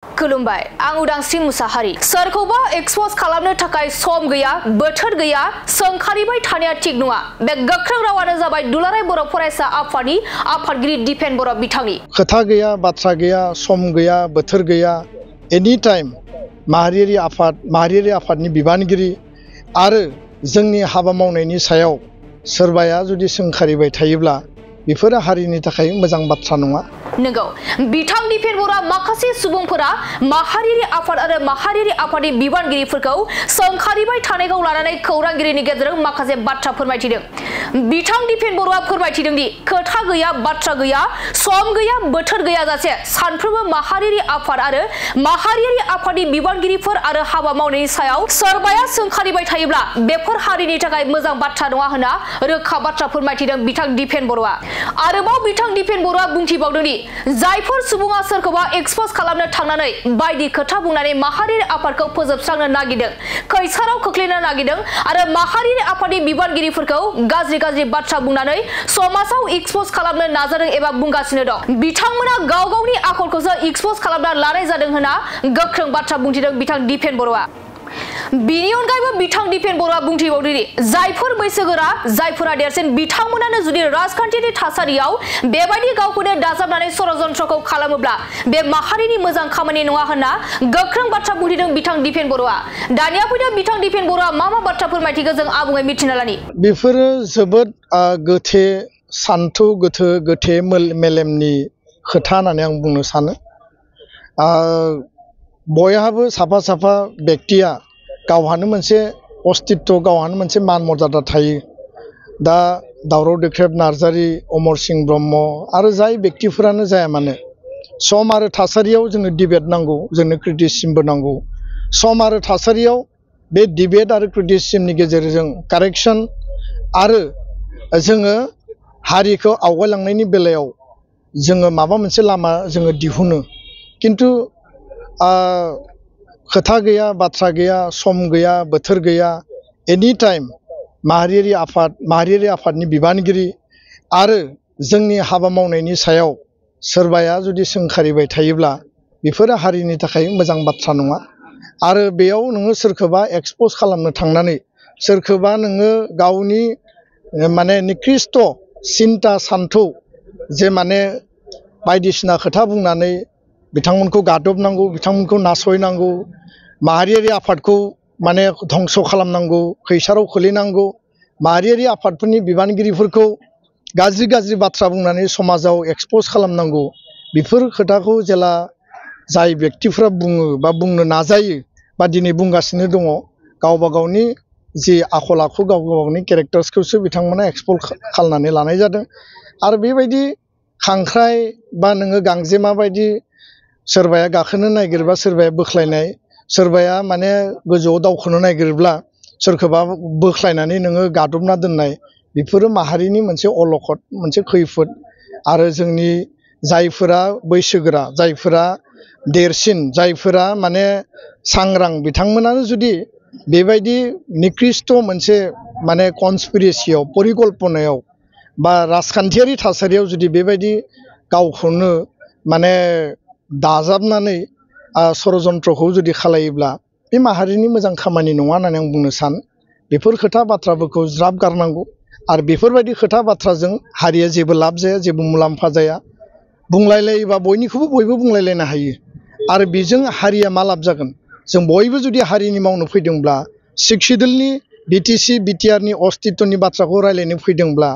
खुलुमबाय आं उदांस्रि मुसाहारि सोरखौबा एक्सपोज खालामनो थाखाय सम गैया बोथोर गैया सोंखारिबाय थानाया थिग नङा बे गोख्रों रावानो जाबाय दुलाराय बर' फरायसा आफादनि आफादगिरि दिपेन बर' बिथांनि खोथा गैया बाथ्रा गैया सम गैया बोथोर गैया एनी टाइम माहारियारि आफादनि बिबानगिरि आरो जोंनि हाबा मावनायनि सायाव सोरबाया जुदि सोंखारिबाय थायोब्ला बेफोर हारिनि थाखाय मोजां बाथ्रा नङा। नंगौ बिथां दिपेन बर'आ माखासे सुबुंफोरा माहारियारि आफाद आरो माहारियारि आफादनि बिबानगिरिफोरखौ सोंखारिबाय थानायखौ लानानै खौरांगिरिनि गेजेरजों माखासे बाथ्रा फोरमायथिदों। बिथां दिपेन बर'आ फोरमायथिदों दि खोथा गैया बाथ्रा गैया सम गैया बोथोर गैया जासे सानफ्रोमबो माहारियारि आफाद आरो माहारियारि आफादनि बिबानगिरिफोर आरो हाबा मावनायनि सायाव सोरबाया सोंखारिबाय थायोब्ला बेफोर हारिनि थाखाय मोजां बाथ्रा नङा होनना रोखा बाथ्रा फोरमायथिदों बिथां दिपेन बर'आ। आरोबाव बिथां दिपेन बर'आ बुंथिबावदों दि जायफोर सुबुङा सोरखौबा एक्सपोज खालामनो थांनानै बायदि खोथा बुंनानै माहारियारि आफादखौ फोजोबस्रांनो नागिरदों खैसाराव खोख्लैनो नागिरदों आरो माहारियारि आफादनि बिबानगिरिफोरखौ गाज्रि बाथ्रा बुंनानै समाजाव एक्सपोज खालामनो नाजादों एबा बुंगासिनो दं। बिथांमोना गाव गावनि आखलखौसो एक्सपोज खालामना लानाय जादों होनना गोख्रों बाथ्रा बुंथिदों बिथां दिपेन बर'आ। बिनि अनगायैबो बिथां दिपेन बर'आ बुंथिबावदों दि जायफोर बैसोगोरा जायफोरा देरसिन बिथांमोनानो जुदि राजखान्थिनि थासारियाव बेबायदि गावखौनो दाजाबनानै षड़यन्त्रखौ खालामोब्ला बे माहारिनि मोजां खामानि नङा होनना गोख्रों बाथ्रा बुंथिदों बिथां दिपेन बर'आ। दानिया फैदों बिथां दिपेन बर'आ मा बाथ्रा फोरमायथिखौ जों आबुङै मिथिना लानि। बेफोरो जोबोद गोथे सान्थौ गोथे मेलेमनि खोथा होननानै आं बुंनो सानो। बयहाबो साफा व्यक्तिया गावहानो मोनसे अस्तित्व गावहानो मोनसे मान मर्यादा थायो। दा दावराव देख्रेब नार्जारि अमर सिंह ब्रह्म आरो जाय व्यक्तिफोरानो जाया मानो सम आरो थासारियाव जोंनो डिबेट नांगौ जोंनो क्रिटिसिजमबो नांगौ। सम आरो थासारियाव बे डिबेट आरो क्रिटिसिजमनि गेजेरजों कारेक्सन आरो जोङो हारिखौ आवगायलांनायनि बेलायाव जोङो माबा मोनसे लामा जोङो दिहुनो। किन्तु खोथा गैया बाथ्रा गैया सम गैया बोथोर गैया एनी टाइम माहारियारि आफादनि बिबानगिरि आरो जोंनि हाबा मावनायनि सायाव सोरबाया जुदि सोंखारिबाय थायोब्ला बेफोर हारिनि थाखाय मोजां बाथ्रा नङा। आरो बेयाव नोङो सोरखौबा एक्सपोज खालामनो थांनानै सोरखौबा नोङो गावनि माने निकृष्ट सिन्ता सान्थौ जे माने बायदिसिना खोथा बुंनानै बिथांमोनखौ गादबनांगौ बिथांमोनखौ नासयनांगौ माहारियारि आफादखौ माने धंस खालामनांगौ खैसाराव खोलैनांगौ माहारियारि आफादफोरनि बिबानगिरिफोरखौ गाज्रि बाथ्रा बुंनानै समाजाव एक्सपोज खालामनांगौ बेफोर खोथाखौ जेला जाय व्यक्तिफोरा बुङो बा बुंनो नाजायो बा दिनै बुंगासिनो दङ गावबा गावनि जि आखल आखु गावबा गावनि केरेक्टार्सखौसो बिथांमोना एक्सपोज खालामनानै लानाय जादों। आरो बेबायदि खांख्राइ बा नोङो गांजेमा बायदि सोरबाया गाखोनो नागिरबा सोरबाया बोख्लायनाय सोरबाया माने गोजौआव दावखोनो नागिरब्ला सोरखौबा बोख्लायनानै नोङो गादबना दोननाय बेफोरो माहारिनि मोनसे अलखद मोनसे खैफोद। आरो जोंनि जायफोरा बैसोगोरा जायफोरा देरसिन जायफोरा माने सांग्रां बिथांमोनानो जुदि बेबायदि निकृष्ट मोनसे माने कनस्पिरेसियाव परिकल्पनायाव बा राजखान्थियारि थासारियाव जुदि बेबायदि गावखौनो माने दाजाबनानै षड़यन्त्रखौ जुदि खालायोब्ला बे माहारिनि मोजां खामानि नङा होननानै आं बुंनो सानो। बेफोर खोथा बाथ्राफोरखौ ज्राब गारनांगौ आरो बेफोरबायदि खोथा बाथ्राजों हारिया जेबो लाब जाया जेबो मुलाम्फा जाया। बुंलायलायोबा बयनिखौबो बयबो बुंलायलायनो हायो आरो बेजों हारिया मा लाब जागोन। जों बयबो जुदि हारिनि मावनो फैदोंब्ला सिक्सिडुलनि बिटिसि बिटिआरनि अस्तित्वनि बाथ्राखौ रायलायनो फैदोंब्ला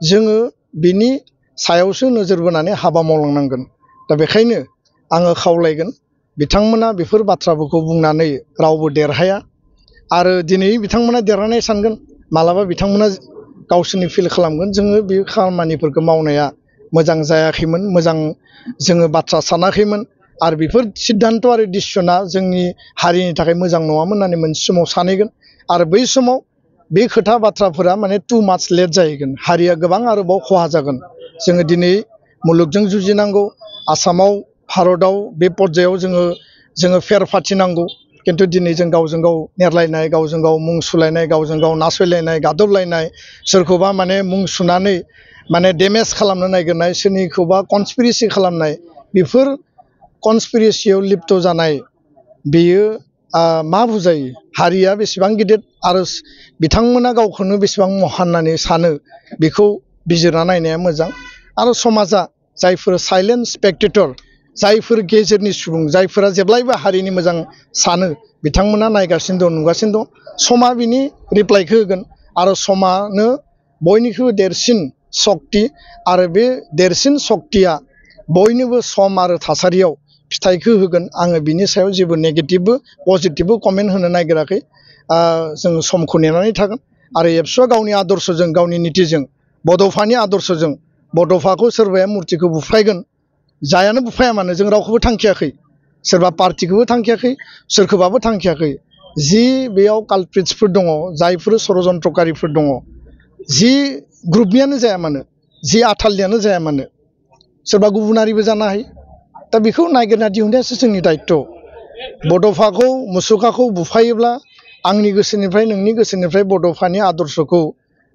जोङो बिनि सायावसो नोजोर बोनानै हाबा मावलांनांगोन। दा बेखायनो आङो खावलायगोन बिथांमोना बेफोर बाथ्राफोरखौ बुंनानै रावबो देरहाया आरो दिनै बिथांमोना देरहानाय सानगोन मालाबा बिथांमोना गावसोरनि फिल खालामगोन जोङो बे खामानिफोरखौ मावनाया मोजां जायाखैमोन मोजां जोङो बाथ्रा सानाखैमोन आरो बेफोर सिद्धान्त आरो डिसिसना जोंनि हारिनि थाखाय मोजां नङामोन होननानै मोनसे समाव सानहैगोन आरो बै समाव बे खोथा बाथ्राफोरा माने टु माच लेट जाहैगोन हारिया गोबां आरोबाव खहा जागोन। जोङो दिनै मुलुगजों जुजिनांगौ आसामाव भारतआव बे पर्यायाव जोङो फेर फाथिनांगौ किन्तु दिनै जों गावजों गाव नेरलायनाय गावजों गाव मुं सुलायनाय गावजों गाव नासयलायनाय गादबलायनाय सोरखौबा माने मुं सुनानै माने डेमेज खालामनो नागिरनाय सोरनिखौबा कनस्पिरेसि खालामनाय बेफोर कनस्पिरेसियाव लिप्त जानाय बेयो मा बुजायो हारिया बेसेबां गिदिर आरो बिथांमोना गावखौनो बेसेबां महान होननानै सानो बेखौ बिजिरना नायनाया मोजां आरो समाजा जायफोर साइलेन्ट स्पेक्टेटर जायफोर गेजेरनि सुबुं जायफोरा जेब्लायबो हारिनि मोजां सानो बिथांमोना नायगासिनो दं नुगासिनो दं समा बिनि रिप्लाइखौ होगोन आरो समानो बयनिख्रुइबो देरसिन शक्ति आरो बे देरसिन शक्तिया बयनोबो सम आरो थासारियाव फिथाइखौ होगोन आङो बिनि सायाव जेबो नेगेटिभबो पजिटिभबो कमेन्ट होनो नागिराखै जों समखौ नेनानै थागोन आरो एबसुआ गावनि आदर्शजों गावनि नीतिजों बड'फानि आदर्शजों बड'फाखौ सोरबाया मुर्तिखौ बुफायगोन जायानो बुफाया मानो जों रावखौबो थांखियाखै सोरबा पार्टिखौबो थांखियाखै सोरखौबाबो थांखियाखै जि बेयाव कालप्रिट्सफोर दङ जायफोर षड़यन्त्रकारिफोर दङ जि ग्रुपनियानो जाया मानो जि आथालनियानो जाया मानो सोरबा गुबुनारिबो जानो हायो दा बेखौ नागिरना दिहुननायासो जोंनि दायित्व बड'फाखौ मुसुखाखौ बुफायोब्ला आंनि गोसोनिफ्राय नोंनि गोसोनिफ्राय बड'फानि आदर्शखौ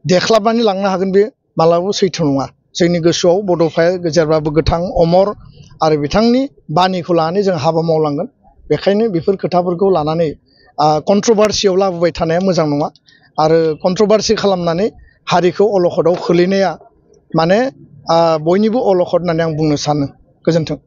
देख्लाबनानै लांनो हागोन बे मालाबाबो सैथो नङा जोंनि गोसोआव बड'फाया जेब्लाबो गोथां अमर आरो बिथांनि बानिखौ लानानै जों हाबा मावलांगोन बेखायनो बेफोर खोथाफोरखौ लानानै कन्ट्रभार्सियाव लाबोबाय थानाया मोजां नङा आरो कन्ट्रभार्सि खालामनानै हारिखौ अलखदाव खोलैनाया माने बयनिबो अलखद होननानै आं बुंनो सानो गोजोन्थों।